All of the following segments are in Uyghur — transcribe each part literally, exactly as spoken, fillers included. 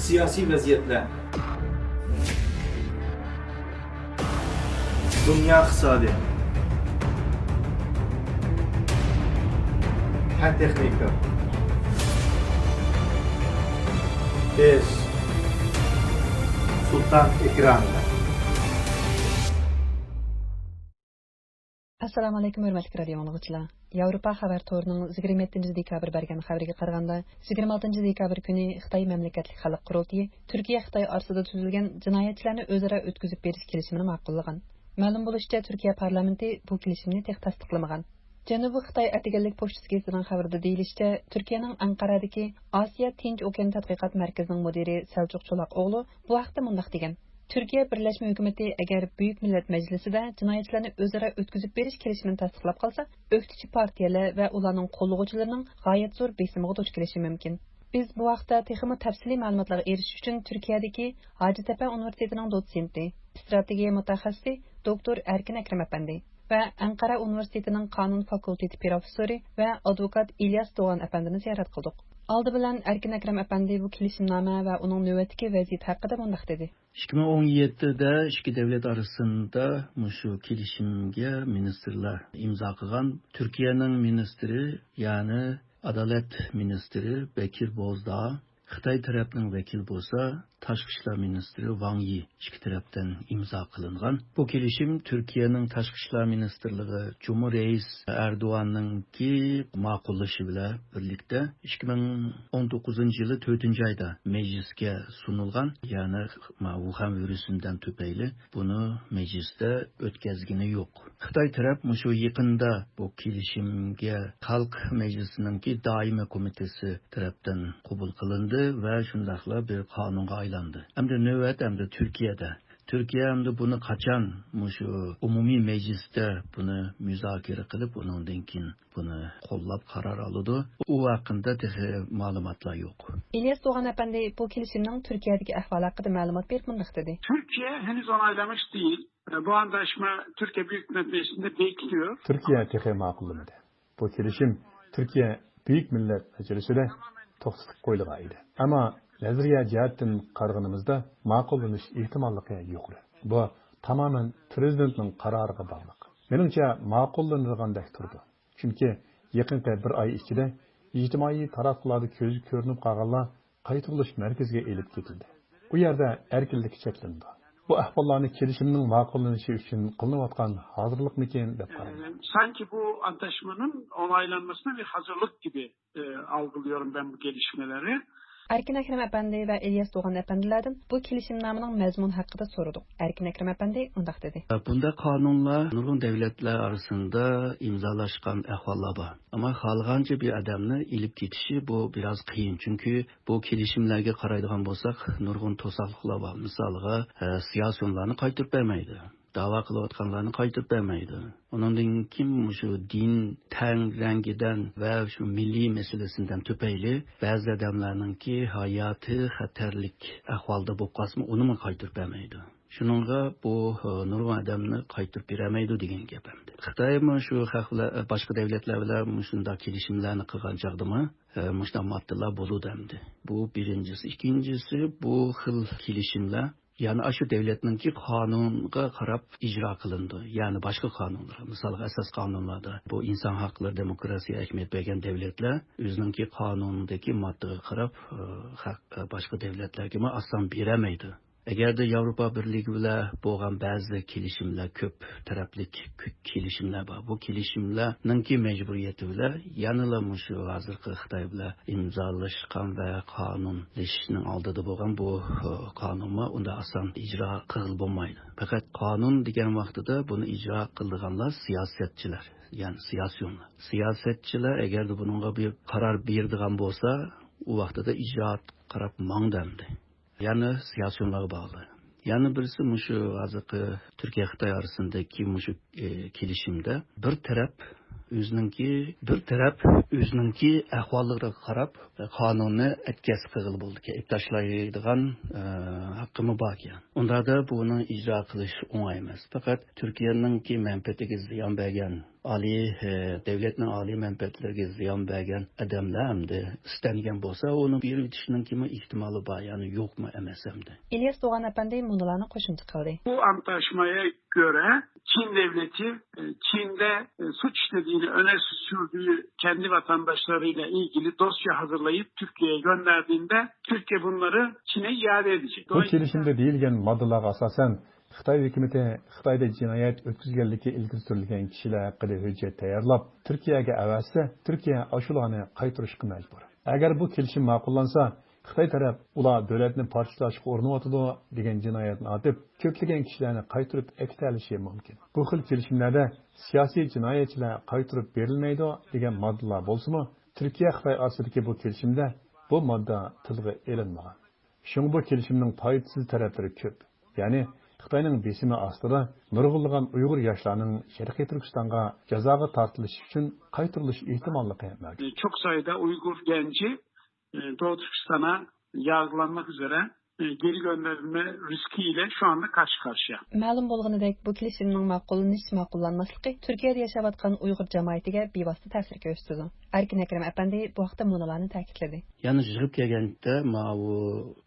سىياسىي ۋەزىيەتلەر. دۇنيا ئىقتىسادى. پەن تېخنىكا. بىز سۇلتان ئېكرانىدا. ئەسسالامۇئەلەيكۇم، ھۆرمەتلىك رادىيو ئاڭلىغۇچىلار. ياۋروپا خەۋەر تورىنىڭ يىگىرمە يەتتىنچى دېكابىر بەرگەن خەۋىرىگە قارىغاندا، يىگىرمە ئالتىنچى دېكابىر كۈنى خىتاي مەملىكەتلىك خەلق قۇرۇلتىيى تۈركىيە خىتاي ئارىسىدا تۈزۈلگەن جىنايەتچىلەرنى ئۆزئارا ئۆتكۈزۈپ بېرىش كېلىشىمىنى ماقۇللىغان. مەلۇم بولۇشىچە، تۈركىيە پارلامېنتى بۇ كېلىشىمنى تېخى تەستىقلىمىغان. جەنۇبىي خىتاي ئەتىگەنلىك پوچتىسى گېزىتىنىڭ خەۋىرىدە دېيىلىشىچە، تۈركىيەنىڭ ئەنقەرەدىكى ئاسىيا تىنچ ئوكيان تەتقىقات مەركىزىنىڭ مۇدىرى سەلچۇق چولاق ئوغلۇ بۇ ھەقتە مۇنداق دېگەن: تۈركىيە بىرلەشمە ھۆكۈمىتى ئەگەر بۈيۈك مىللەت مەجلىسىدە جىنايەتچىلەرنى ئۆزئارا ئۆتكۈزۈپ بېرىش كېلىشىمىنى تەستىقلاپ قالسا، ئۆكتىچى پارتىيەلەر ۋە ئۇلارنىڭ قوللىغۇچىلىرىنىڭ غايەت زور بېسىمىغا دۇچ كېلىشى مۇمكىن. بىز بۇ ھەقتە تېخىمۇ تەپسىلىي مەلۇماتلارغا ئېرىشىش ئۈچۈن تۈركىيەدىكى ھاجىتەپە ئۇنىۋېرسىتېتىنىڭ دوتسېنتى، ئىستراتېگىيە مۇتەخەسسىسى دوكتور ئەركىن ئەكرەم ئەپەندى ۋە ئەنقەرە ئۇنىۋېرسىتېتىنىڭ قانۇن فاكۇلتېتى پروفېسسورى ۋە ئادۋوكات ئىلياس دوغان ئەپەندىنى زىيارەت قىلدۇق. ئالدى بىلەن ئەركىن ئەكرەم ئەپەندى بۇ كېلىشىمنامە ۋە ئۇنىڭ نۆۋەتتىكى ۋەزىيىتى ھەققىدە مۇنداق دېدى. ئىككى مىڭ ئون يەتتىدە ئىككى دۆلەت ئارىسىندا مۇشۇ كېلىشىمگە مىنىستىرلار ئىمزا قىلغان. تۈركىيەنىڭ مىنىستىرى، يەنى ئادالەت مىنىستىرى بەكىر بوزداغ، خىتاي تەرەپنىڭ ۋەكىلى بولسا تاشقى ئىشلار مىنىستىرى ۋاڭ يى، ئىككى تەرەپتىن ئىمزا قىلىنغان. بۇ كېلىشىم تۈركىيەنىڭ تاشقى ئىشلار مىنىستىرلىقى جۇمھۇر رەئىس ئەردوغاننىڭكى ماقۇللىشى بىلەن بىرلىكتە ئىككى مىڭ ئون توققۇزىنچى يىلى تۆتىنچى ئايدا مەجلىسكە سۇنۇلغان. يەنى ما ۋۇخەن ۋىرۇسىدىن تۈپەيلى بۇنى مەجلىستە ئۆتكەزگىنى يوق. خىتاي تەرەپ مۇشۇ يېقىندا بۇ كېلىشىمگە خەلق مەجلىسىنىڭكى دائىمىي كومىتېتى تەرەپتىن قوبۇل قىلىندى ۋە شۇنداقلا بىر قانۇنغا ئايلاندى. ئەمدى نۆۋەت ئەمدى تۈركىيەدە. تۈركىيە ئەمدى بۇنى قاچان مۇشۇ ئومۇمىي مەجلىستە بۇنى مۇزاكىرە قىلىپ، ئۇنىڭدىن كېيىن بۇنى قوللاپ قارار ئالىدۇ، ئۇ ھەققىدە تېخى مەلۇماتلار يوق. ئىلياس دوغان ئەپەندى بۇ كېلىشىمنىڭ تۈركىيەدىكى ئەھۋالى ھەققىدە مەلۇمات بېرىپ مۇنداق دېدى. Türkiye henüz onaylamış değil. E, bu anlaşma Türkiye Büyük Millet Meclisi'nde bekliyor. تۈركىيە تېخى ماقۇللىمىدى. بۇ كېلىشىم تۈركىيە بۈيۈك مىللەت مەجلىسىدە توختىتىپ قويۇلغان ئىدى. ئەمما نەزەرىيە جەھەتتىن قارىغىنىمىزدا ماقۇللىنىش ئېھتىماللىقى يۇقىرى. بۇ تامامەن پىرېزىدېنتنىڭ قارارىغا باغلىق. مېنىڭچە ماقۇللىنىدىغاندەك تۇرىدۇ. چۈنكى يېقىنقى بىر ئاي ئىچىدە ئىجتىمائىي تاراتقۇلاردا كۆزگە كۆرۈنۈپ قالغانلار قايتۇرۇلۇش مەركىزىگە ئېلىپ كېتىلدى. ئۇ يەردە ئەركىنلىكى چەكلىنىدۇ. بۇ ئەھۋاللارنى كېلىشىمنىڭ ماقۇللىنىشى ئۈچۈن قىلىنىۋاتقان ھازىرلىقمىكىن دەپ قارايمەن. Sanki bu antlaşmanın onaylanmasına bir hazırlık gibi e, algılıyorum ben bu gelişmeleri. ئەركىن ئەكرەم ئەپەندى ۋە ئىلياس دوغان ئەپەندىلەردىن بۇ كېلىشىمنامىنىڭ مەزمۇنى ھەققىدە سورىدۇق. ئەركىن ئەكرەم ئەپەندى مۇنداق دېدى. بۇنداق قانۇنلار نۇرغۇن دەۋلەتلەر ئارىسىندا ئىمزالاشقان ئەھۋاللار بار. ئەمما خالىغانچە بىر ئادەمنى ئېلىپ كېتىشى بۇ بىراز قىيىن. چۈنكى بۇ كېلىشىملەرگە قارايدىغان بولساق، نۇرغۇن توساقلىقلار بار. مىسالغا، ئە، سىياسىيونلارنى قايتۇرۇپ بەرمەيدۇ. داۋا قىلىۋاتقانلارنى قايتۇرۇپ بەرمەيدۇ. ئۇنىڭدىن كېيىن مۇشۇ دىن تەڭ رەڭگىدىن ۋە شۇ مىللىي مەسىلىسىدىن تۈپەيلى بەزى ئادەملەرنىڭكى ھاياتى خەتەرلىك ئەھۋالدا بولۇپ قالسىمۇ، ئۇنىمۇ قايتۇرۇپ بەرمەيدۇ. شۇنىڭغا بۇ، ھە، نۇرغۇن ئادەمنى قايتۇرۇپ بېرەلمەيدۇ دېگەن گەپ ئەمدى. خىتايمۇ شۇ خەق بىلەن، باشقا دەۋلەتلەر بىلەن مۇشۇنداق كېلىشىملەرنى قىلغان چاغدىمۇ، ھە، مۇشۇنداق ماددىلار بولىدۇ ئەمدى. بۇ بىرىنچىسى. ئىككىنچىسى، بۇ خىل كېلىشىملەر يەنى ئاشۇ دەۋلەتنىڭكى قانۇنىغا قاراپ ئىجرا قىلىنىدۇ. يەنى باشقا قانۇنلار، مىسالغا ئاساس قانۇنلاردا بۇ ئىنسان ھەقلىرى، دېموكراتىيە ئەھمىيەت بەرگەن دەۋلەتلەر ئۆزىنىڭكى قانۇنىدىكى ماددىغا قاراپ، ئى، خەق-، ئى، باشقا دەۋلەتلەرگىمۇ ئاسان بېرەلمەيدۇ. ئەگەردە ياۋروپا بىرلىكى بىلەن بولغان بەزى كېلىشىملەر، كۆپ تەرەپلىك كېلىشىملەر بار. بۇ كېلىشىملەرنىڭكى مەجبۇرىيىتى بىلەن يەنىلا مۇشۇ ھازىرقى خىتاي بىلەن ئىمزالاشقان ۋە قانۇنلىشىشنىڭ ئالدىدا بولغان بۇ، ھە، قانۇنمۇ ئۇنداق ئاسان ئىجرا قىلغىلى بولمايدۇ. پەقەت قانۇن دېگەن ۋاقتىدا بۇنى ئىجرا قىلىدىغانلار سىياسەتچىلەر، يەنى سىياسىيونلار. سىياسەتچىلەر ئەگەردە بۇنىڭغا بىر قارار بېرىدىغان بولسا، ئۇ ۋاقتىدا ئىجرائات قاراپ ماڭدى ئەمدى. يەنى سىياسىيونلارغا باغلىق. يەنە بىرسى مۇشۇ ھازىرقى تۈركىيە خىتاي ئارىسىندىكى مۇشۇ، ئى، كېلىشىمدە بىر تەرەپ ئۆزىنىڭكى، بىر تەرەپ ئۆزىنىڭكى ئەھۋاللىرىغا قاراپ قانۇننى ئەتكەس قىلغىلى بولىدىكەن، ئېلىپ تاشلايدىغان، ئى، ھەققىمۇ باركەن. ئۇنداقتا بۇنى ئىجرا قىلىش ئوڭاي ئەمەس. پەقەت تۈركىيەنىڭكى مەنپەئەتىگە زىيان بەرگەن ئالىي، ئە، دۆلەتنىڭ ئالىي مەنپەئەتلىرىگە زىيان بەرگەن ئادەملەر ئەمدى ئىستەنگەن بولسا، ئۇنى بېرىۋېتىشنىڭكىمۇ ئېھتىمالى بار، يەنى يوقمۇ ئەمەس ئەمدى. ئىلياس دوغان ئەپەندى مۇنۇلارنى قوشۇمچە قىلدى. Bu antlaşmaya göre Çin devleti, e, Çin'de, e, suç işlediğini öne sürdüğü kendi vatandaşlarıyla ilgili dosya hazırlayıp Türkiye'ye gönderdiğinde Türkiye bunları Çin'e iade edecek. بۇ كېلىشىمدە دېيىلگەن ماددىلارغا ئاساسەن، خىتاي ھۆكۈمىتى خىتايدا جىنايەت ئۆتكۈزگەنلىكى ئىلگىرى سۈرۈلگەن كىشىلەر ھەققىدە ھۆججەت تەييارلاپ، تۈركىيەگە ئەۋەتسە، تۈركىيە ئاشۇلارنى قايتۇرۇشقا مەجبۇر. ئەگەر بۇ كېلىشىم ماقۇللانسا، خىتاي تەرەپ ئۇلار دۆلەتنى پارچىلاشقا ئۇرۇنۇۋاتىدۇ دېگەن جىنايەتنى ئاتىپ، كۆپلىگەن كىشىلەرنى قايتۇرۇپ ئەكېتەلىشى مۇمكىن. بۇ خىل كېلىشىملەردە سىياسىي جىنايەتچىلەر قايتۇرۇپ بېرىلمەيدۇ دېگەن ماددىلار بولسىمۇ، تۈركىيە خىتاي ئارىسىدىكى بۇ كېلىشىمدە بۇ ماددا تىلغا ئېلىنمىغان. شۇڭا بۇ كېلىشىمنىڭ پايدىسىز تەرەپلىرى كۆپ. يەنى خىتاينىڭ بېسىمى ئاستىدا نۇرغۇنلىغان ئۇيغۇر ياشلارنىڭ شەرقىي تۈركىستانغا جازاغا تارتىلىشى ئۈچۈن قايتۇرۇلۇش ئېھتىماللىقى مەۋجۇت. Çok sayıda Uygur genci, e, Doğu Türkistan'a yargılanmak üzere, e, geri gönderilme riskiyle şu anda karşı karşıya. مەلۇم بولغىنىدەك، بۇ كېلىشىمنىڭ ماقۇللىنىش-ماقۇللانماسلىقى تۈركىيەدە ياشاۋاتقان ئۇيغۇر جامائىتىگە بىۋاسىتە تەسىر كۆرسىتىدۇ. ئەركىن ئەكرەم ئەپەندى بۇ ھەقتە مۇنۇلارنى تەكىتلىدى. يەنە يىغىپ كەلگەندە، ماۋۇ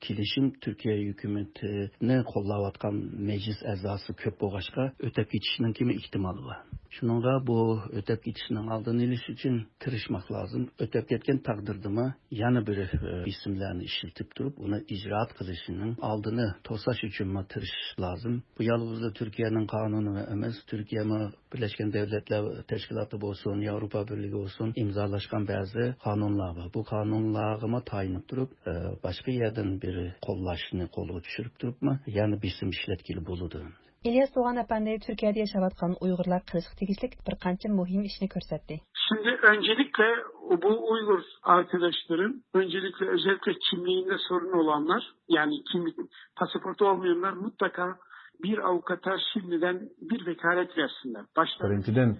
كېلىشىم تۈركىيە ھۆكۈمىتىنى قوللاۋاتقان مەجلىس ئەزاسى كۆپ بولغاچقا، ئۆتەپ كېتىشنىڭكىمۇ ئېھتىمالى بار. شۇنىڭغا بۇ ئۆتەپ كېتىشنىڭ ئالدىنى ئېلىش ئۈچۈن تىرىشماق لازىم. ئۆتەپ كەتكەن تەقدىردىمۇ يەنە بىر، ئە، بېسىملارنى ئىشلىتىپ تۇرۇپ، ئۇنى ئىجرائات قىلىشنىڭ ئالدىنى توساش ئۈچۈنمۇ تىرىشىش لازىم. بۇ يالغۇزلا تۈركىيەنىڭ قانۇنى ئەمەس، تۈركىيەمۇ بىرلەشكەن دۆلەتلەر تەشكىلاتى بولسۇن، ياۋروپا بىرلىكى بولسۇن، ئىمزالاشقان بەزى قانۇنلار بار. بۇ قانۇنلارغىمۇ تايىنىپ تۇرۇپ، ئە، باشقا يەردىن بىر قوللاشنى قولغا چۈشۈرۈپ تۇرۇپمۇ، يەنە بېسىم ئىشلەتكىلى بولىدۇ. ئىلياس دوغان ئەپەندى تۈركىيەدە ياشاۋاتقان ئۇيغۇرلار قىلىشقا تېگىشلىك بىر قانچە مۇھىم ئىشنى كۆرسەتتى. Şimdi öncelikle bu Uygur arkadaşların, öncelikle özellikle kimliğinde sorun olanlar, yani kimlik, pasaportu olmayanlar mutlaka bir avukata şimdiden bir vekalet versinler. Başta بىرىنچىدىن،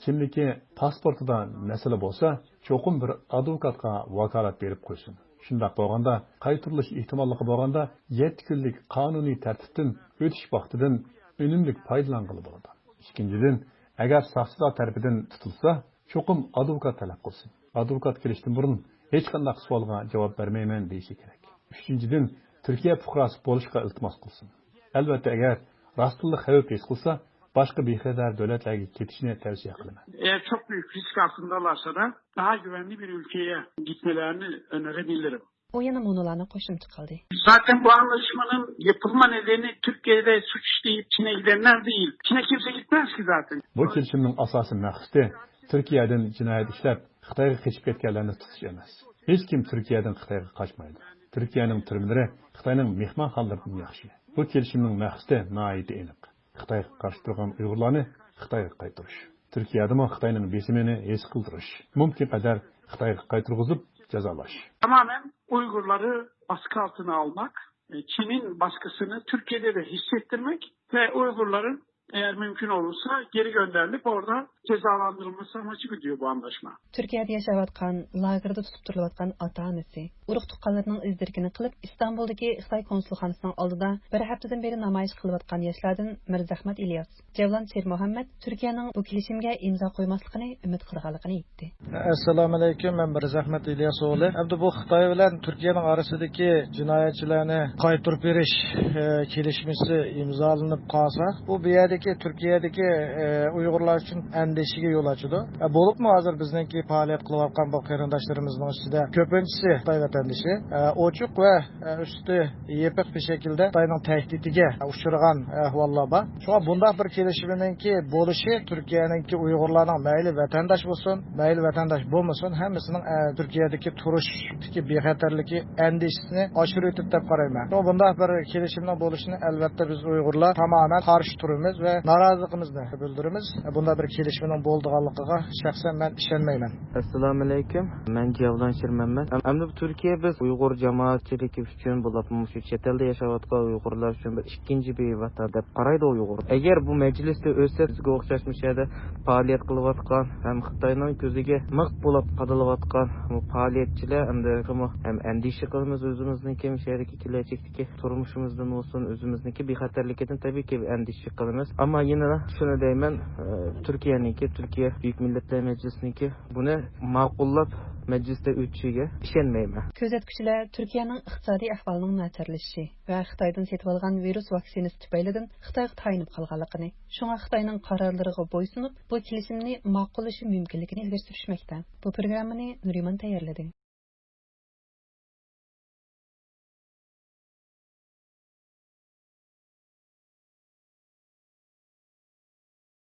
كىملىكى، پاسپورتىدا مەسىلە بولسا، چوقۇم بىر ئادۋوكاتقا ۋاكالەت بېرىپ قويسۇن. شۇنداق بولغاندا، قايتۇرۇلۇش ئېھتىماللىقى بولغاندا، يەتتە كۈنلۈك قانۇنىي تەرتىپتىن ئۆتۈش ۋاقتىدىن ئۈنۈملۈك پايدىلانغىلى بولىدۇ. ئىككىنچىدىن، ئەگەر ساقچىلار تەرىپىدىن تۇتۇلسا، چوقۇم ئادۋوكات تەلەپ قىلسۇن. ئادۋوكات كېلىشتىن بۇرۇن ھېچقانداق سوئالغا جاۋاب بەرمەيمەن دېيىشى كېرەك. ئۈچىنچىدىن، تۈركىيە پۇقراسى بولۇشقا ئىلتىماس قىلسۇن. ئەلۋەتتە، ئەگەر راستتىنلا خەۋپ ھېس قىلسا، باشقا بىخەتەر دۆلەتلەرگە كېتىشنى تەۋسىيە قىلىمەن. Eğer çok büyük risk altındalarsa da daha güvenli bir ülkeye gitmelerini önerebilirim. ئۇ يەنە مۇنۇلارنى قوشۇمچە قىلدى. Zaten bu anlaşmanın yapılma nedeni Türkiye'de suç işleyip Çin'e gidenler değil. Çin'e kimse gitmez ki zaten. بۇ كېلىشىمنىڭ ئاساسىي مەقسىتى تۈركىيەدىن جىنايەت ئىشلەپ، خىتايغا قېچىپ كەتكەنلەرنى تۇتۇش ئەمەس. ھېچكىم تۈركىيەدىن خىتايغا قاچمايدۇ. تۈركىيەنىڭ تۈرمىلىرى خىتاينىڭ مېھمانخانىلىرىدىن ياخشى. بۇ كېلىشىمنىڭ مەقسىتى ناھايىتى ئېنىق. خىتايغا قارشى تۇرغان ئۇيغۇرلارنى خىتايغا قايتۇرۇش. تۈركىيەدىمۇ خىتاينىڭ بېسىمىنى ھېس قىلدۇرۇش. مۇمكىن قەدەر خىتايغا قايتۇرغۇزۇپ جازالاش. Tamamen Uygurları baskı altına almak, e, Çin'in baskısını Türkiye'de de hissettirmek ve Uygurların eğer mümkün olursa geri gönderilip orada cezalandırılması amacı güdüyor bu anlaşma. تۈركىيەدە ياشاۋاتقان، لاگېردا تۇتۇپ تۇرۇلۇۋاتقان ئاتا-ئانىسى، ئۇرۇق-تۇغقانلىرىنىڭ ئىز-دېرىكىنى قىلىپ، ئىستانبۇلدىكى خىتاي كونسۇلخانىسىنىڭ ئالدىدا بىر ھەپتىدىن بېرى نامايىش قىلىۋاتقان ياشلاردىن مىرزەخمەت ئىلياس، جەۋلان شېرمۇھەممەت تۈركىيەنىڭ بۇ كېلىشىمگە ئىمزا قويماسلىقىنى ئۈمىد قىلغانلىقىنى ئېيتتى. ئەسسالامۇئەلەيكۇم، مەن مىرزەخمەت ئىلياس ئوغلى. ئەمدى بۇ خىتاي بىلەن تۈركىيەنىڭ ئارىسىدىكى جىنايەتچىلەرنى قايتۇرۇپ بېرىش، ئە، كېلىشمىسى ئىمزالىنىپ قالسا، بۇ، بۇ يەردىكى تۈركىيەدىكى، ئە، ئۇيغۇرلار ئۈچۈن ئەندىشىگە يول ئاچىدۇ. ئە، بولۇپمۇ ھازىر بىزنىڭكى پائالىيەت قىلىۋاتقان بۇ قېرىنداشلىرىمىزنىڭ ئىچىدە كۆپىنچىسى خىتاي ۋەتەندىشى، ئە، ئوچۇق ۋە، ئە، ئۈستى يېپىق بىر شەكىلدە خىتاينىڭ تەھدىتىگە ئۇچرىغان ئەھۋاللار بار. شۇڭا بۇنداق بىر كېلىشىمنىڭكى بولۇشى تۈركىيەنىڭكى ئۇيغۇرلارنىڭ مەيلى ۋەتەنداش بولسۇن، مەيلى ۋەتەنداش بولمىسۇن، ھەممىسىنىڭ، ئە، تۈركىيەدىكى تۇرۇشتىكى بىخەتەرلىكى ئەندىشىسىنى ئاشۇرۇۋېتىدۇ دەپ قارايمەن. شۇڭا بۇنداق بىر كېلىشىمنىڭ بولۇشىنى ئەلۋەتتە بىز ئۇيغۇرلار تامامەن قارشى تۇرىمىز ۋە نارازىلىقىمىزنى بىلدۈرىمىز. بۇنداق بىر كېلىشىمنىڭ بولىدىغانلىقىغا شەخسەن مەن ئىشەنمەيمەن. ئەسسالامۇئەلەيكۇم، مەن جەۋلان شىرمەممەت. ئەم-، ئەمدى بۇ تۈركىيە بىز ئۇيغۇر جامائەتچىلىكى ئۈچۈن بولۇپمۇ مۇشۇ چەت ئەلدە ياشاۋاتقان ئۇيغۇرلار ئۈچۈن بىر ئىككىنچى بىر ۋەتەن دەپ قارايدۇ ئۇيغۇر. ئەگەر بۇ مەجلىستە ئۆتسە، بىزگە ئوخشاش مۇشۇ يەردە پائالىيەت قىلىۋاتقان ھەم خىتاينىڭ كۆزىگە مىخ بولۇپ قادىلىۋاتقان بۇ پائالىيەتچىلەر ئەمدى تېخىمۇ ھەم ئەندىشە قىلىمىز ئۆزىمىزنىڭكى مۇشۇ يەردىكى كېلەچەكتىكى تۇرمۇشىمىزدىن بولسۇن، ئۆزىمىزنىڭكى بىخەتەرلىكىدىن تەبىئىيكى ئەندىشە قىلىمىز. ئەمما يەنە شۇنى دەيمەن، ئە، تۈركىيەنىڭكى، تۈركىيە بۈيۈك مىللەتلەر مەجلىسىنىڭكى بۇنى ماقۇللاپ مەجلىستە ئۆتۈشىگە ئىشەنمەيمەن. كۆزەتكۈچىلەر تۈركىيەنىڭ ئىقتىسادىي ئەھۋالىنىڭ ناچارلىشىشى ۋە خىتايدىن سېتىۋالغان ۋىرۇس ۋاكسىنىسى تۈپەيلىدىن خىتايغا تايىنىپ قالغانلىقىنى، شۇڭا خىتاينىڭ قارارلىرىغا بويسۇنۇپ، بۇ كېلىشىمنى ماقۇللىشى مۇمكىنلىكىنى ئىلگىرى سۈرۈشمەكتە. بۇ پروگراممىنى نۇرىمان تەييارلىدى.